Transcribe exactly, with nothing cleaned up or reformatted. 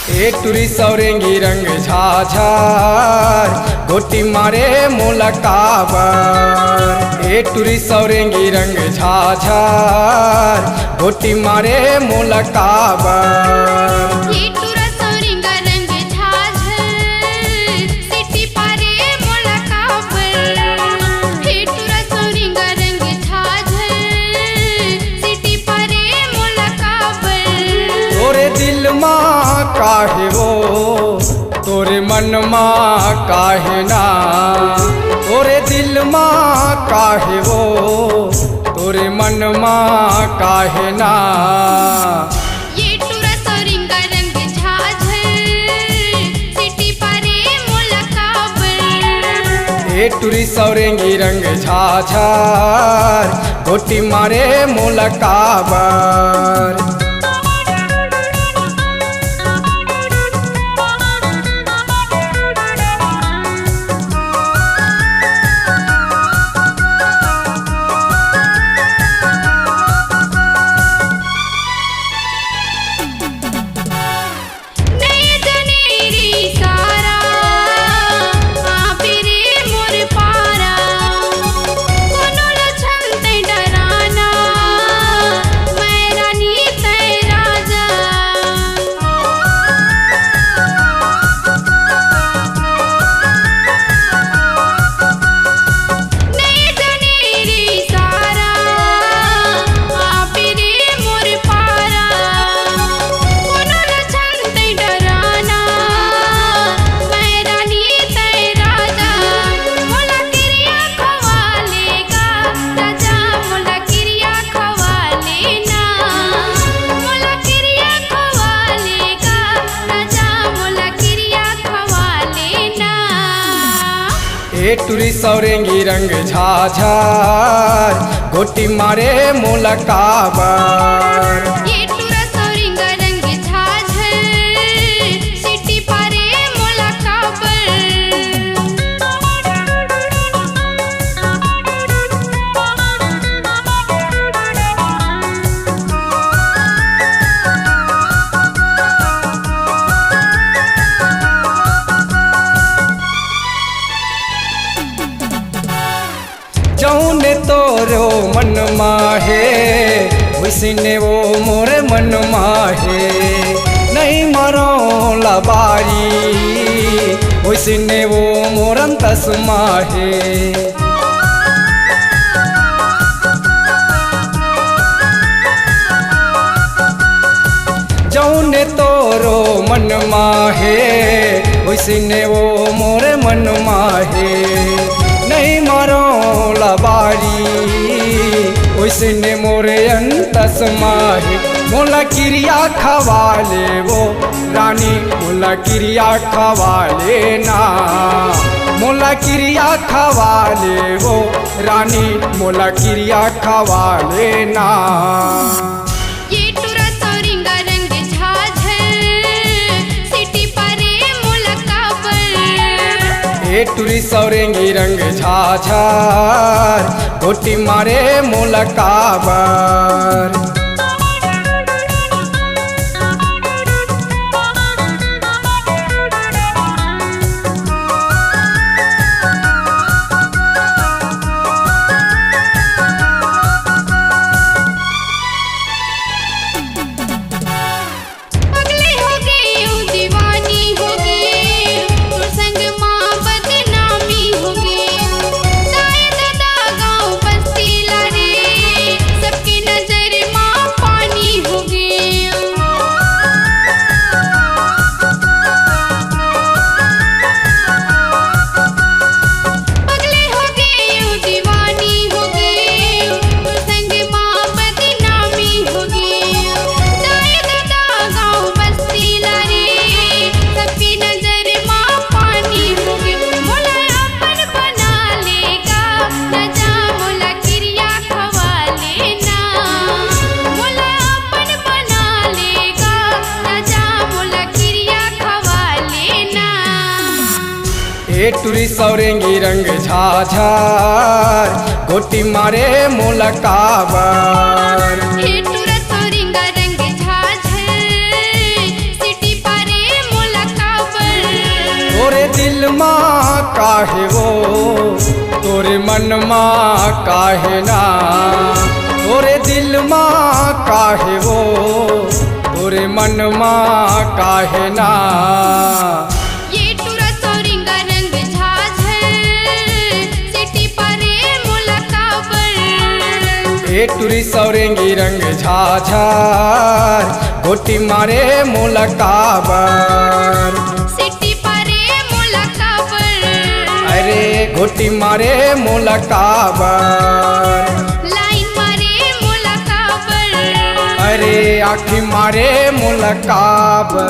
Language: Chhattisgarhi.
ए टुरी सौरेंगी रंग झाझर, गोटी मारे मोला काबर। ए टुरी सौरेंगी रंग झाझर, गोटी मारे मोला काबर। ए टुरा सौरेंगा रंग झाझर, सिटी पारे मोला काबर। ए टुरा सौरेंगा रंग झाझर, सिटी पारे मोला काबर। तोरे दिल मा काहे वो, तोरे मन मा काहे ना, तोरे दिल मा काहे वो, तोरे मन मा काहे ना। ए टुरा सौरेंगा रंग झाझर, सिटी पारे मोला काबर। ए टुरी सौरेंगी रंग झाझर, गोटी मारे मोला काबर। ए टुरी सौरेंगी रंग झाझर, गोटी मारे मोला काबर। ए टुरा सौरेंगा रंग झाझर, सिटी पारे मोला काबर। जौने तोरो मन मा हे, वैसने वो मोर मन मा हे। नहीं मरो लबारी, वैसने वो मोर अंतस मा हे। जौने तोरो मन मा हे, वैसने वो मोर मन मा हे। नहीं मरो लबारी, वैसने मोर अंतस मा हे। मोला किरिया खवा ले वो रानी, मोला किरिया खवा लेना। मोला किरिया खवा ले वो रानी, मोला किरिया खवा लेना। ए टुरा सौरेंगा रंग झाझर, सिटी पारे मोला काबर। ए टुरी सौरेंगी रंग झाझर, गोटी मारे मोला काबर। पगले हो गे, ओ दीवानी हो गे, तोर संग मा बदनामी हो गे। दाई ददा गाँव बस्ती ला रे, सबके नजर मा ए टुरी सौरेंगी रंग झाझर, गोटी मारे मोला काबर। हे टुरा सौरेंगा रंग झाझर, सिटी पारे मोला काबर। तोरे दिल मा काहे वो, तोरे मन मा काहे ना, तोरे दिल मा काहे वो, तोरे मन मा काहे ना। ये टुरा सौरेंगा रंग झाझर, सिटी पारे मोला काबर। ए टुरी सौरेंगी रंग झाझर, गोटी मारे मोला काबर। सिटी पारे मोला काबर। अरे गोटी मारे मोला काबर। लाइन मारे मोला काबर। अरे आँखी मारे मोला काबर।